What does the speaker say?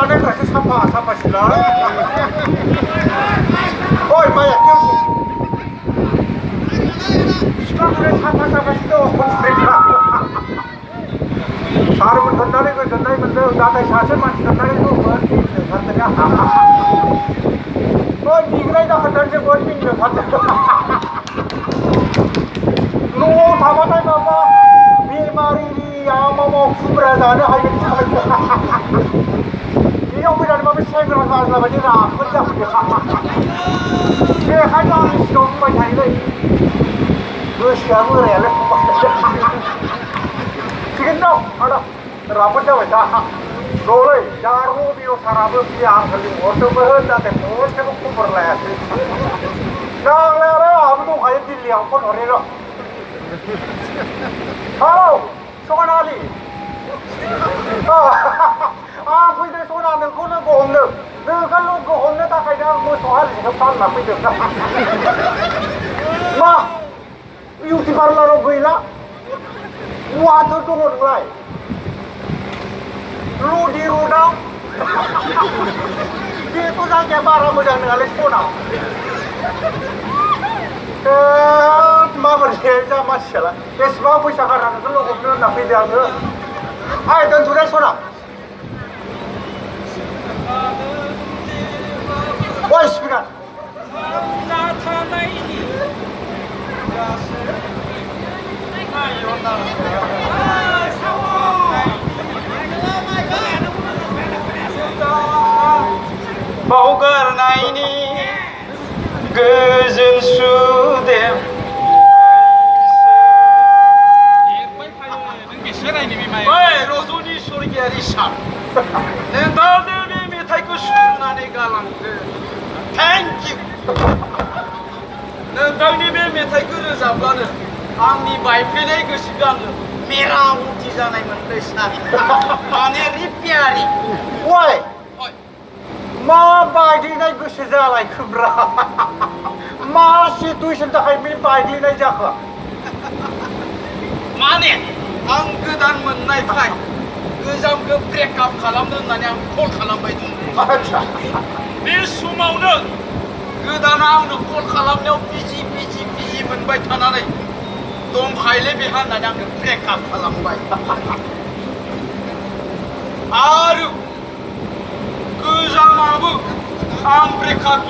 लानायफ्रासो साफा साफासिनलाय ओइ माया केवसि सिख्लाफोरा साफा साफासिन दङ खनस्रायफ्रा सारमोन खोन्थानाय गोजोननाय मोनदों नाथाय सासे मानसि खोन्थानाय दंमोन मिनिनो ओंखारदों ओइ बिग्राय दा खोन्थानोसै बै मिनिनो ओंखारदों न'आव थाबाथाय माबा बेमारिनि माबा खुमब्रा जानो हायो बेयाव फैनानै माबा सेंग्रा गाज्ला बायदि राफोद जाफैदों बेखायनो आंनि सिगाङाव बुंबाय थायोलै गोसोआ बोरायालाय थिगैनो दं आदा राफोद जाबाय दा र'लै दा रबिअ साराबो बियो आंखौ लिंहरदोंमोन नाथाय खनसेबो खबर लायासै नांलाय आरो आंहाबो दंखायो दिल्लीयाव फन हरनि र' हेलौ सनालि आं फैदों सना नोंखौ लोगो हमनो नोंखौ लोगो हमनो थाखायनो आं मोसौ हालिखौ फानना फैदों मा बिउटि पार्लाराव गैला बहाथो दङ नोंलाय लदि रडआव बेथ' जायगाया बारा मोजां नङालै सना माबोरै जा मानसियालाय बेसेबां फैसा गारनानै नोंखौ लोगो हमनो होनना फैदों आङो आइ दोनथ'नाय सना ओइ स्पिकार बावगारनायनि गोजोन सुदेम रजनि स्वर्गियारि सान नोंथांनो बे मेथाइखौ सुजुनानै गालांदों थेंक इउ नोंथांनि बे मेथाइखौ रोजाबब्लानो आंनि बायफ्लेनाय गोसोखौ आङो मेरामति जानाय मोनदों सान माने रिपेयारिं ओइ माबायदिनाय गोसो जालायखोब्रा मा सिटुवेसननि थाखाय बे बायग्लिनाय जाखो माने आं गोदान मोननायखाय गोजामखौ ब्रेकआप खालामनो होननानै आं कल खालामबाय दं बे समावनो गोदाना आंनो कल खालामनायाव बिजि मोनबाय थानानै दंखायोलै बेहा होननानै आंनो ब्रेकआप खालामबाय आरो गोजामाबो आं ब्रेकआप